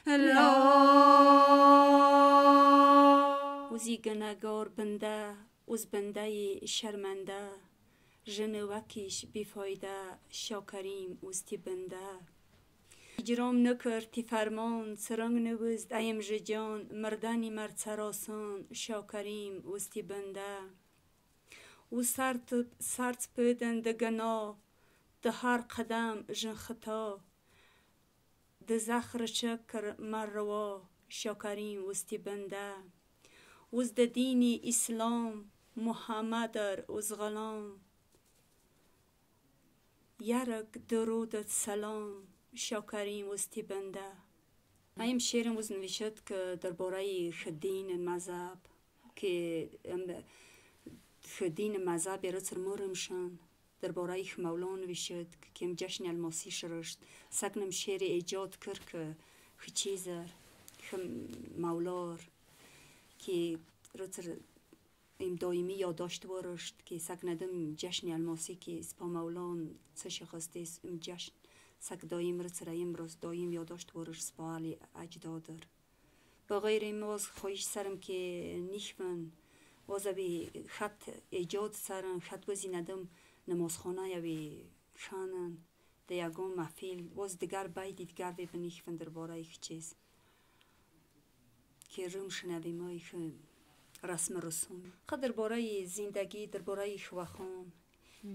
لا وزی گناهگار بنده وز بنده شرمنده جن وکیش بیفایده شاکریم وزتی بنده اجرام نکرد تی فرمان سرنگ نوزد ایم جان مردنی مرد سراسان شاکریم وزتی بنده و سرت پدن دگنا ده هر قدم جن خطا ده زخر شکر مروا شاکریم وزتی بنده وز ده دین اسلام محمد وز غلام یرک درودت سلام شاکریم وزتی بنده. ایم شعرم وز نوشت که درباره دین مذهب که دین مذهب رتر مرمشن درباره مولا نوشت که جشن الماسی شرشت سکنم شعر ایجاد کر که چیزر مولار که رتر ایم دائمی یادداشت ورشت که سکندم جشن الماسی که سپا مولان چه خواسته ام جشن سک دایم رتر امروز دایم یادداشت ورشت سپا علی اجدادر. با غیر این واز خواهش سرم که نیخون واز ابی خط ایجاد سرم خط وزی ندم نمازخانه یوی خانن ده یگان محفل واز دیگر باید دیگر بی بنیخون درباره ایخ چیز که روم شنوی ما ایخ رسم رسوم خود درباره زندگی درباره ایخ وخان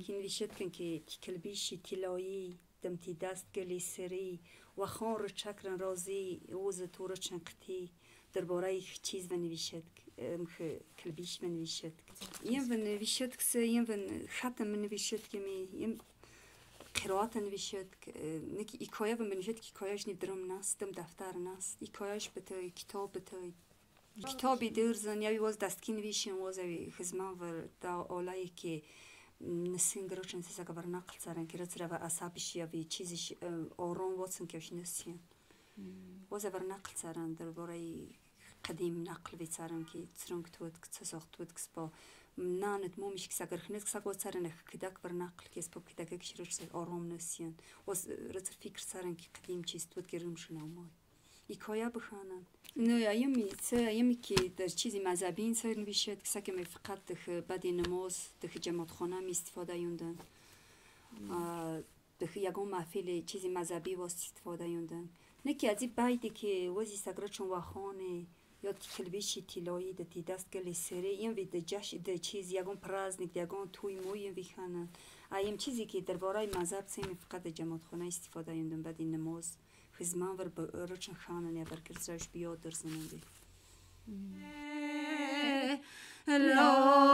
که نوشت کن که تکلبیشی تلایی دمتی دست گلی سری و خان رو چکرن رازی اوز تو رو چنقتی درباره چیز ونویشد کلبیش ونویشد یم ونویشد کس یم ون خط منویشد که می یم قرائت نویشد نک ایکایا ونویشد که ایکایاش نیدرم نست دم دفتر نست ایکایاش بته کتاب بته کتابی درزن یاوی واز دستکی نویشن واز اوی خزمان ور دا آلایی که نسین گروچن سیسا که بر نقل سرن که رتر و اصابش یا چیزش آرام واتسن که اوش نسین واز بر نقل سرن درباره قدیم نقل بی سرن که ترنگ تود که ساخت تود که سپا نانت مومیش که سگر خنت که سگو سرن کدک بر نقل که سپا کدک کش رتر آرام نسین واز رتر فکر سرن که قدیم چیز تود که رمشن آمای ایکایا بخوانن نه ایمی چه ایمی که در چیزی مذهبی این سر نویشد که سکم فقط دخ بعد نماز دخ جماعت خانه می استفاده یوندن دخ یگان محفل چیزی مذهبی واس استفاده یوندن نه که از این بعدی که وزی سگره چون وخانه یا کلبیشی تیلایی ده تی دست گلی سری این وی ده جش ده چیز یگان پرازنیک یگان توی موی این وی خانن ایم چیزی که درباره مذهب سیم فقط جماعت خانه استفاده یوندن بعد نماز خزمان ور رچن خانن یا برکرسش بیاد درزنن بی. لا